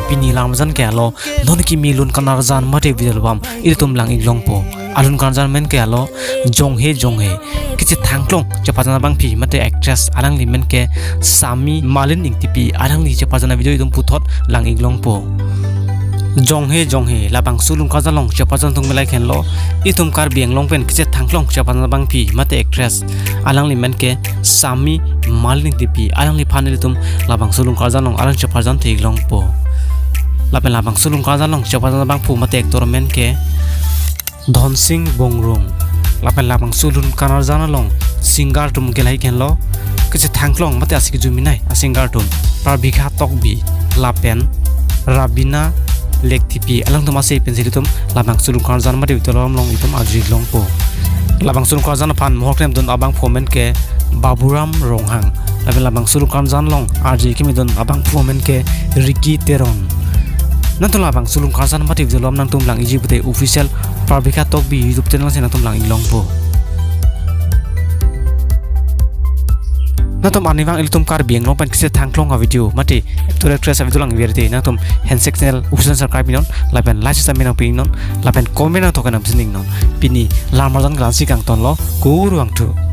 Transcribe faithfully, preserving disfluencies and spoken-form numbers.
Pini lam arjan ke alo, non kimi lun kanarjan mate video album ilitum lang-ik longpo. Alun kanarjan men ke alo, Jonghe Jonghe. Kachethangklong chepajan abangpi mate actress alangli men ke Sami Malin Ingtipi, alangli chepajan avideo itum puthot lang-ik longpo. Jonghe Jonghe labangso lun kanarjan along chepajan atum melai henlo, itum Karbi Anglong pen kachethangklong chepajan abangpi mate actress alangli men ke Sami Malin Ingtipi, alangliphan ilitum labangso lun kanarjan along alang chepajan the-ik longpo. Lapen labangso lun kanarjan along chepajan abangpo mate actor men ke Dhonsing Bongrung. Lapen labangso lun kanarjan along singer atum ke lahai henlo, kachethangklong mate ase kejuminai asinger atum Prabhika Tokbi lapen Rabina Lektipi, alangtum ase pensi ilitum labangso lun kanarjan mate video album along itum arju-ik longpo. Labangso lun kanarjan aphan mohor klemdun abangphu men ke Baburam Ronghang. Lapen labangso lun kanarjan along arju kemedun abangphu men ke Ricky Teron. Nangtum labangso lun kanarjan mate video album nangtum lang-ikji pute official Prabhika Tokbi YouTube channel si nangtum lang-ik longpo. Nangtum arnivang ilitum Karbi Anglong pen kachethangklong avideo mate actor actress avideo lang-ik ave te nangtum handshake channel official subscribe iknon, lapen like sita menang pi iknon, lapen comment nangthok nang sining non. Pini lam arjan ke la-ansi kangtonlo, kurvangthu.